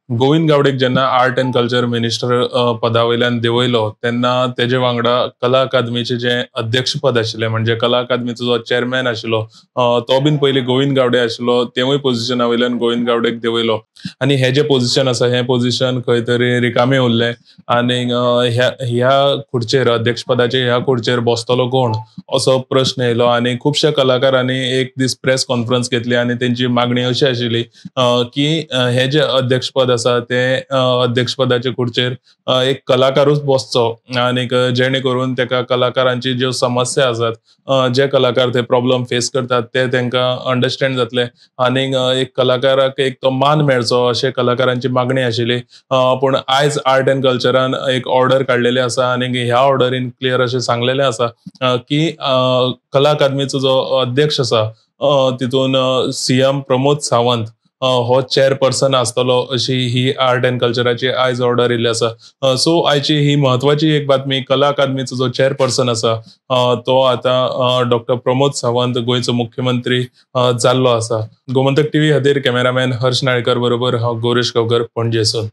गोविंद गावडेक जेन्ना art and culture minister पदा वयल्यान देंवयलो तेन्ना तेजे वांगडा कला अकादमीचे जे अध्यक्षपद आशिल्लें, म्हणजे कला अकादमीचो जो चेअरमॅन आशिल्लो तो बीन पयलीं गोविंद गावडे आशिल्लो, तेवूय पोझिशना वयल्यान गोविंद गावडेक देंवयलो. आनी हे जे पोझिशन आसा हें पोझिशन खंय तरी रिकामें उरलें आनी ह्या खुर्चेर, अध्यक्षपदाचे ह्या खुर्चेर बसतलो कोण असो प्रश्न येयलो. आनी खुबश्या कलाकारांनी एक दीस प्रेस कॉन्फरन्स घेतली आनी तेंची मागणी अशी आशिल्ली की हे जे अध्यक्षपद आसा ते अध्यक्षपदाचे खुर्चेर एक कलाकारूच बसचो आनीक जेणे करून तेका कलाकारांची ज्यो समस्या आसात, जे कलाकार ते प्रॉब्लम फेस करतात ते तेंकां अंडरस्टँड जातले आनीक एक कलाकाराक एक तो मान मेळचो अशें कलाकारांची मागणी आशिल्ली. पूण आयज आर्ट अँड कल्चरान एक ऑर्डर काडलेली आसा आनी ह्या ऑर्डरीन क्लियर अशें सांगलेलें आसा की कला अकादमीचो जो अध्यक्ष आसा तितून सीएम प्रमोद सावंत हो चेअरपर्सन आसतलो अशी ही आर्ट अँड कल्चराची आयज ऑर्डर येयल्ली आसा. सो आयची ही म्हत्वाची एक बातमी, कला अकादमीचो जो चेअरपर्सन आसा तो आतां डॉक्टर प्रमोद सावंत गोंयचो मुख्यमंत्री जाल्लो आसा. गोमंतक टीव्ही खातीर कॅमेरामॅन हर्ष नाळेकर बरोबर हांव गौरेश गांवकर, पणजेसून.